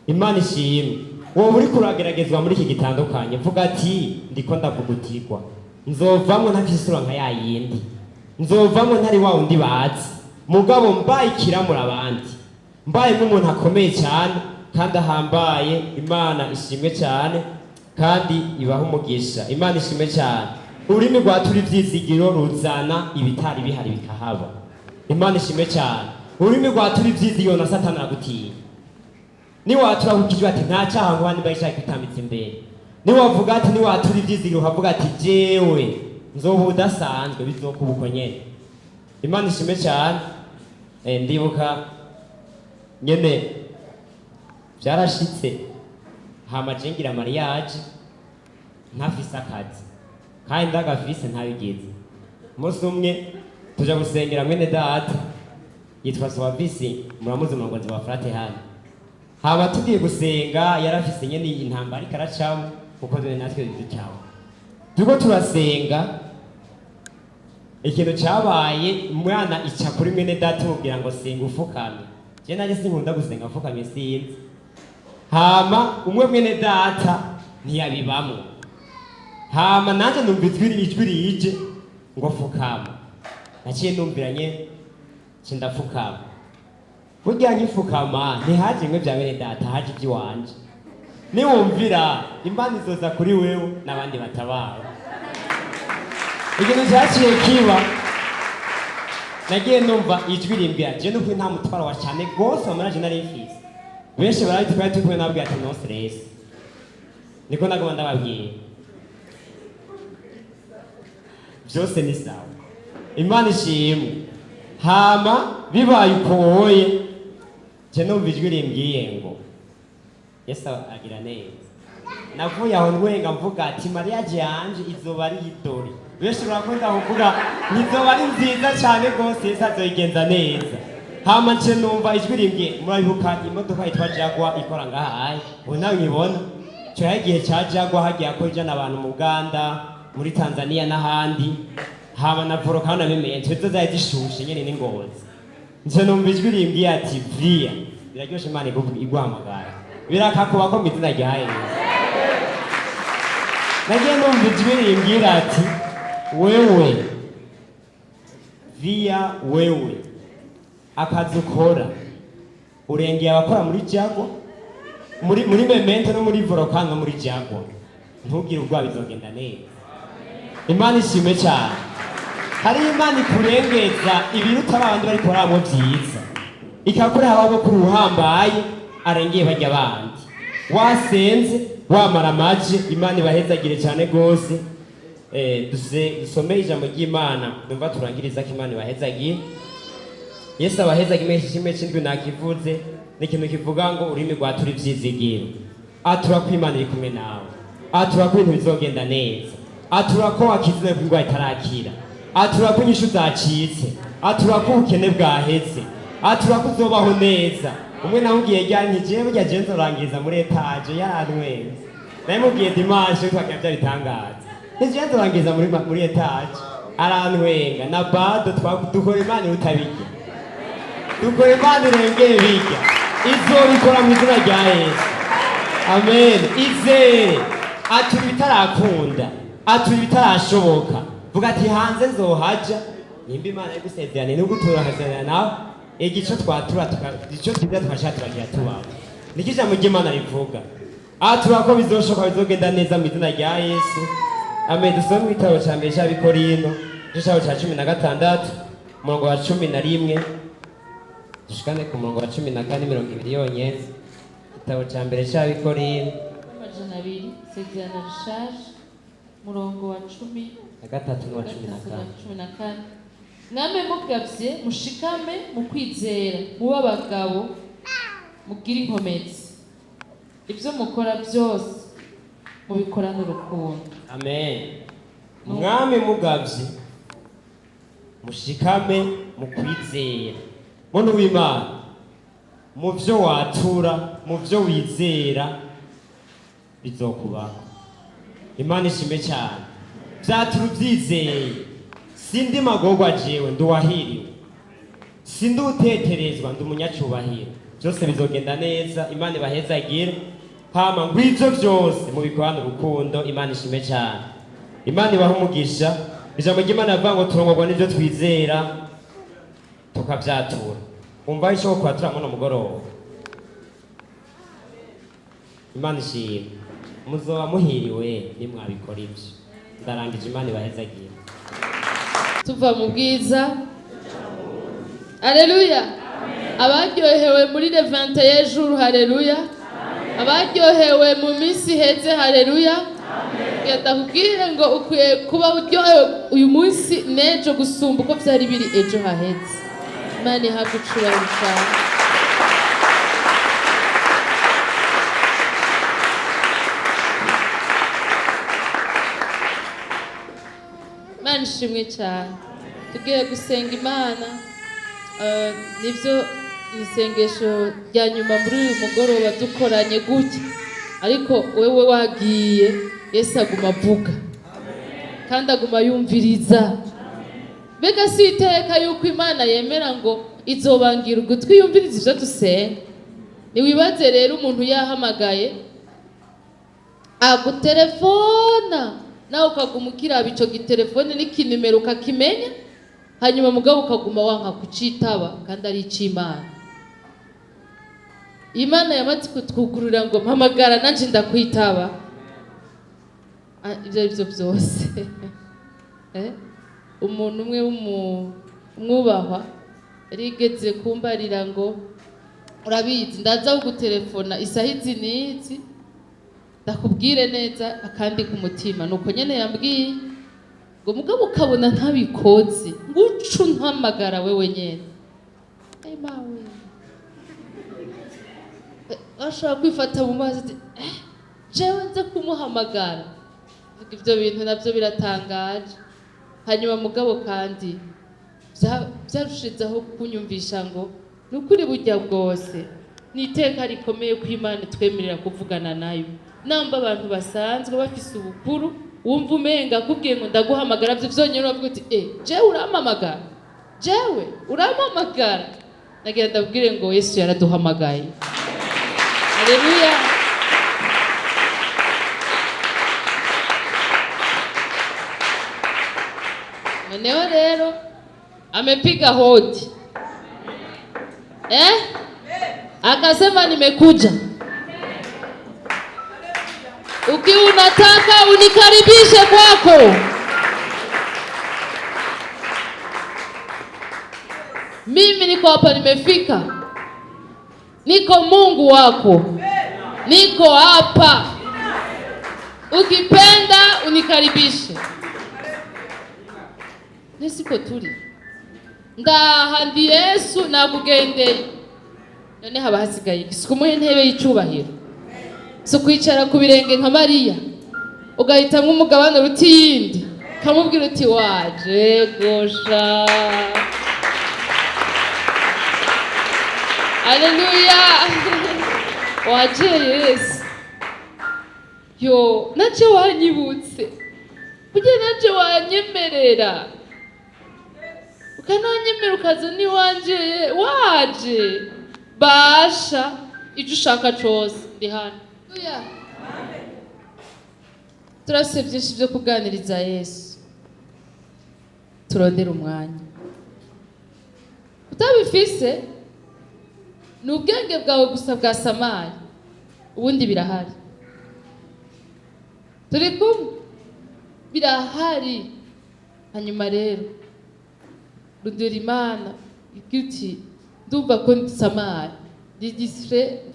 Imana ishimwe. Wowe uriko urageragezwa muri iki gitandukanye, vuga ati ndiko ndavugutirwa, nzovamwo ntafise isura nka ya yindi, nzovamwo ntari wa wundi bazi, mugabo mbaye ikiramura abandi, mbaye nk'umuntu akomeye cyane kandi ahambaye. Imana ishimwe cyane kandi ibahe umugisha. Imana ishimwe cyane. Ururimi rwatura ivyizigiro ruzana ibitari bihari bikahaba. Imana ishimwe cyane. Ururimi rwatura ivyizigiro na Satani aragutinya. Niwatura kukijwa ati nta cyaha ngo nimba ishaka kwitambitsa imbere, niwavuga ati niwatura ivyizigiro ukavuga ati jewe nzoba udasanzwe, bizokuba uko nyene. Imana ishimwe cyane. Ndibuka nyene vyarashitse hama je ngira mariage ntafise akazi, kandi ndagafise ntabigize. Umunsi umwe tuja gusengera mwene data yitwa Soavisi, muramuzi, umurongozi wa frate hano. Haba tugiye gusenga, yarafise nyene iyi ntambara ariko aracamo kuko dore natwe ducaho turiko turasenga. Ikintu cabaye, umwana ica kuri mwene data imubwira ngo senga ufukamye. Je naje sinkunda gusenga mfukamye, sinzi. Hama umwe mwene data ntiyabibamwo. Hama nanje numva ijwi rije ngo fukama. Naciye numviranye nce ndafukama. Burya nkifukama ntihaje imwe vya bene data, haje ivy'iwanje. Niwumvira Imana izoza kuri wewe n'abandi batabara. Ikintu cyaciye kiba, Nagiye numva ijwi rimbwira, je nukuri nta mutwaro wa cyane gose wa mariage nari mfise. Benshi barazi twari turi kumwe, nababwira ati no stress, niko naguma ndababwira, byose ni sawa, Imana ishimwe. Hama bibaye uko woye, je numva ijwi rimbwiye ngo Yesu agira neza. Navuye aho ndwenga, mvuga ati mariage yanje izoba ari idori. Benshi barakunda kuvuga ntizoba ari nziza cyane rwose, Yesu azoyigenza neza. Hama nce numva ijwi rimbwiye, murabibuka imodoka yitwa Jaguar ikora ngahaye, ubu nawe nkibona cyo igihe cya Jaguar hagiye ko ijana abantu mu Buganda, muri Tanzania n'ahandi, hama na volcano na Memento izo zari zishushe nyene n'ingozi. Nce numva ijwi rimbwiye ati via. Biraryoshe Imana iguhamagara, birakakubako mu izina rya Yesu. Nagiye numva ijwi rimbwira ati wewe via, wewe akazi ukora urengeye abakora muri Jaguar, muri Memento no muri volcano no muri Jaguar. Ntugire ubwoba, bizogenda neza. Imana ishimwe cyane. Hariho Imana ikurengeza ibiruta abandi bariko baramo byiza, ikakureba abo kuri uhambaye arengeye bajya bandi wasenze wamara amaje. Imana ibahezagire cyane rwose. Dusome ijambo ry'Imana, ndumva turangiriza ko Imana ibahezagire. Yesu abahezagire. Kimwe cy'indwi nakivuze, ni ikintu kivuga ngo ururimi rwatura ivyizigiro. Atura ko Imana iri kumwe nawe, atura ko ibintu bizogenda neza, atura ko wakizwe ko indwara itarakira, atura ko inyishu zacitse, atura ko ubukene bwaheze, atura ko uzobaho neza. Umwe namubwiye rya nti jewe burya jewe nzorangiza muri étage, yarantwenze. Namubwiye dimanche twagira bya bitangaza, nti jewe nzorangiza muri étage, arantwenga. Na bado dukora Imana iruta bijya, dukora Imana irengeye bijya, izobikora mu izina rya Yesu. Amen. Izere, atura ibitarakunda, atura ibitarashoboka. Vuga ati hanze nzohaja nimba Imana iri gusezerana no gutura akasezerana nawe. Igico twatura ico twiza twashaka turagira tubaho, niko ijambo ry'Imana rivuga. Atura ko bizoshoka, bizogenda neza mu izina rya Yesu. Amen. Dusome mu gitabo ca mbere c'Abikorino, igice caho ca 16, umurongo wa 11 dushikane ku murongo wa 14, 20 yonyene. Igitabo ca mbere c'Abikorino. 200, Isezerano Rishasha, murongo wa 13 n'uwa cumi na na kane. 14. Mwame mugavye, mushikame mu kwizera, mube abagabo, mugire inkomezi, ibyo mukora byose mubikorane urukundo. Amen. Mwami mugavye, mushikame mu kwizera. Muntu w'Imana, mu vyo watura, mu vyo wizera, bizokubaho. Imana ishime cyane. Vyatura uvyizeye. Sindi magorwa, jewe nduwahiriwe, sindi uteterezwa, ndi umunyacubahiro. Byose bizogenda neza. Imana ibahezagire. Hama ngw'ivyo vyose mubikorane urukundo. Imana ishime cyane. Imana ibahe umugisha. Ijambo ry'Imana rivuga ngo turongorwa n'ivyo twizera tukavyatura. Umva ico kwatura muno mugoroba. Imana ishimwe. Muzoba muhiriwe nimwabikora ivyo. Ndarangije. Imana ibahezagire. Tuva mu bwiza. Aleluya! Abaryohewe muri le 21 jours, haleluya! Abaryohewe mu minsi iheze, haleluya! Genda kubwire ngo ukwiye kuba uryohewe uyu munsi n'ejo gusumba uko byari biri ejo haheze. Imana ihabwe icubahiro cyane. Imana ishimwe cyane. Tugiye gusenga Imana. Nibyo, ni isengesho rya nyuma muri uyu mugoroba dukoranye gutya, ariko wewe wagiye, Yesu aguma avuga kandi aguma yumviriza. Mbega si iteka yuko Imana yemera ngo izobangira ugutwi yumviriza ibyo dusenga? Ntiwibaze rero umuntu yahamagaye agutelefona, nawe ukaguma ukiraba ico gitelefone n'ikinimero ukakimenya, hanyuma mugabo ukaguma wanka kucitaba kandi ari ic'Imana. Imana yamaze kutwugururira ngo mpamagara nanje ndakwitaba. Ah, ibyo ari byo byose. Umuntu umwe Umwubahwa yarigeze kumbarira ngo urabizi, ndaza kugutelefona isaha izi n'izi, ndakubwire neza akandi ku mutima. Nuko nyene yambwiye ngo mugabo ukabona ntabikoze, ngucu umpamagara wewe nyene. Ey mawe, ashobora kwifata mu mazi ati jewe nze kumuhamagara. Vuga, ibyo bintu nabyo biratangaje. Hanyuma mugabo kandi byarushijeho kunyumvisha ngo ni ukuri burya bwose ni iteka rikomeye ko Imana itwemerera kuvugana nayo, namba abantu basanzwe bafise ubukuru wumva umenga akubwiye ngo ndaguhamagara, byo byonyine uravuga uti jewe urampamagara, jewe urampamagara. Nagira ndabwire ngo Yesu yaraduhamagaye. Haleluya. Noneho rero amepiga hodi, Akasema nimekuja, ukiwa unataka unikaribishe kwako. Mimi niko hapa, nimefika, niko Mungu wako, niko hapa, ukipenda unikaribishe. Nisiko turi ngaha, ndi Yesu nakugendeye. None haba hasigaye iki? Si kumuha intebe y'icubahiro, si ukwicara ku birenge nka Mariya, ugahitamwo umugabane uruta iyindi, ukamubwira uti waje gosha. Haleluya, waje Yesu. Yo naje wanyibutse, burya naje wanyemerera, ukananyemera ukaza n'iwanje, waje basha icyo ushaka cose, ndi hano. Haleluya. Turafise byinshi byo kuganiriza Yesu, turondera umwanya. Utabifise ni ubwenge bwawe gusa bwasamaye, ubundi birahari, turi kumwe, birahari. Hanyuma rero rondera Imana, ibwira uti ndumva ko nsamaye, ndi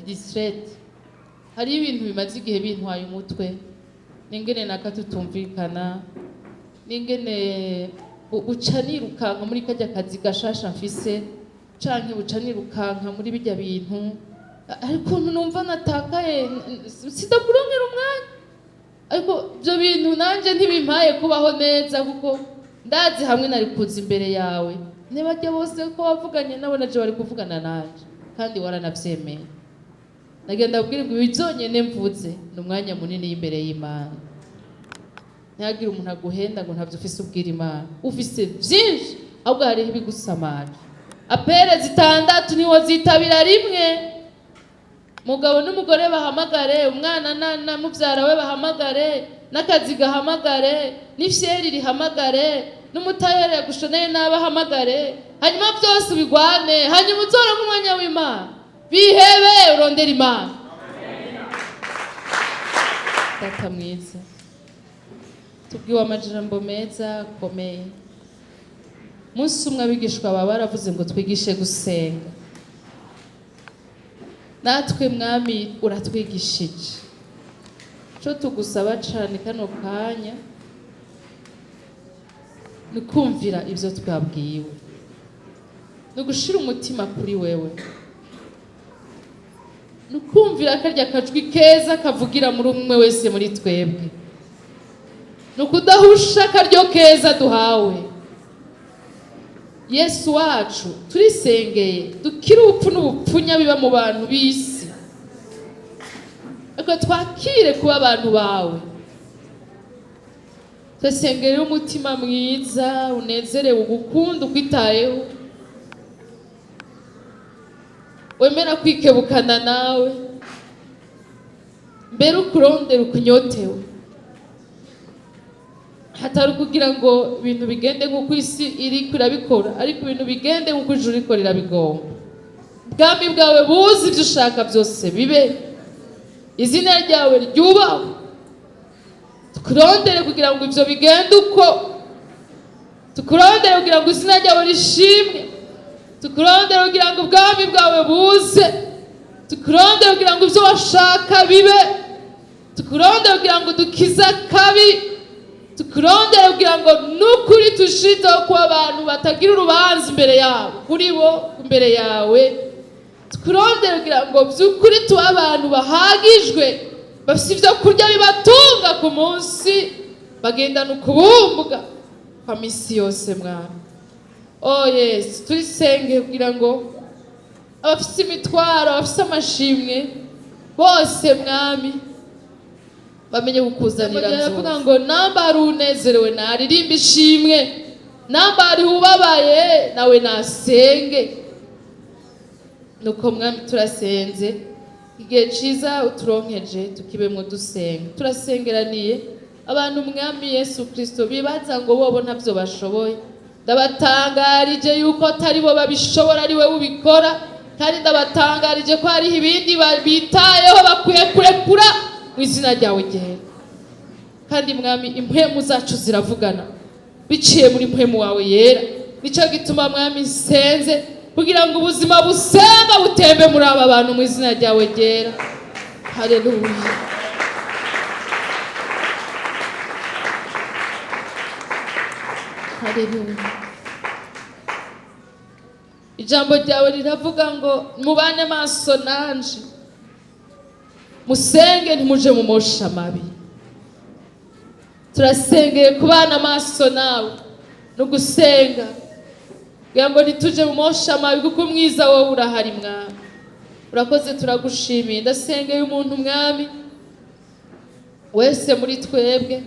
distraite, hariho ibintu bimaze igihe bintwaye umutwe, n'ingene naka tutumvikana, n'ingene buca nirukanka muri karya kazi gashasha mfise, canke buca nirukanka muri birya bintu, ariko ukuntu numva natakaye, sidakuronkera umwanya, ariko ibyo bintu nanje ntibimpaye kubaho neza, kuko ndazi hamwe nari kuza imbere yawe, ntibajya bose ko wavuganye nabo naje bari kuvugana nanje, kandi waranavyemeye. Nagenda kubwira ngo ibi byonyene mvuze ni umwanya munini y'imbere y'Imana. Ntihagire umuntu aguhenda ngo ntabyo ufise ubwira Imana, ufise byinshi, ahubwo hariho ibigusamaje. Apere zitandatu niwo zitabira rimwe, mugabo n'umugore bahamagare, umwana na mubyara we bahamagare, n'akazi gahamagare, n'ifyeri rihamagare, n'umutayeri yagushoneye n'abahamagare, hanyuma byose ubigwane, hanyuma uzoronke umwanya w'Imana. Bihebe, urondere Imana. Data mwiza, tubwiwe amajambo meza akomeye. Umunsi umwe abigishwa baba baravuze ngo twigishe gusenga, natwe Mwami uratwigishije. Ico tugusaba cane kano kanya ni kumvira ivyo twabwiwe, ni ugushira umutima kuri wewe, ni ukumvira karya kajwi keza kavugira muri umwe wese muri twebwe, ni ukudahusha akaryo keza duhawe. Yesu wacu, turisengeye dukire ubupfu n'ubupfunya biba mu bantu b'isi, ariko twakire kuba abantu bawe. Turasengera umutima mwiza unezerewe, ugukunda, ukwitayeho, wemera kwikebukana nawe, mbere ukurondera ukunyotewe, hatari kugira ngo ibintu bigende nk'uko isi iriko irabikora, ariko ibintu bigende nk'uko ijuru riko rirabigomba. Ubwami bwawe buze, ibyo ushaka byose bibe, izina ryawe ryubahwe. Tukurondere kugira ngo ivyo bigende uko. Tukurondere kugira ngo izina ryawe rishimwe. Tukurondere kugira ngo ubwami bwawe buze. Tukurondere kugira ngo ibyo washaka bibe. Tukurondere kugira ngo dukize akabi. Tukurondere kugira ngo n'ukuri tushiteho kuba abantu batagira urubanza imbere yabo, kuri bo imbere yawe. Tukurondere kugira ngo by'ukuri tube abantu bahagijwe, bafite ibyo kurya bibatunga ku munsi, bagendana ukubumbwa kwa misi yose, Mwami. Oh Yesu, turisenge kugira ngo abafite imitwaro, abafite amashimwe bose, Mwami, bamenye kukuzanira. Baravuga ngo namba ari unezerewe naririmba ishimwe, namba ari ubabaye nawe nasenge. Nuko Mwami, turasenze, igihe ciza uturonkeje tukibemwo dusenga. Turasengeraniye abantu, Mwami Yesu Kristo, bibaza ngo bobo ntabyo bashoboye. Ndabatangarije yuko atari bo babishobora, ari we ubikora. Kandi ndabatangarije ko hariho ibindi bitayeho bakwiye kurekura mu izina ryawe ryera. Kandi Mwami, impwemu zacu ziravugana biciye muri mpwemu wawe yera. Nicyo gituma, Mwami, nsenze kugira ngo ubuzima busemba butembe muri aba bantu mu izina ryawe ryera. Haleluya, haleluya. Ijambo ryawe riravuga ngo mubane maso nanje, musenge ntimuje mu mosha mabi. Turasengeye kubana amaso nawe no gusenga kugira ngo ntituje mu mosha mabi, kuko umwiza wowe urahari. Mwami, urakoze, turagushimiye. Ndasengeye umuntu, Mwami, wese muri twebwe.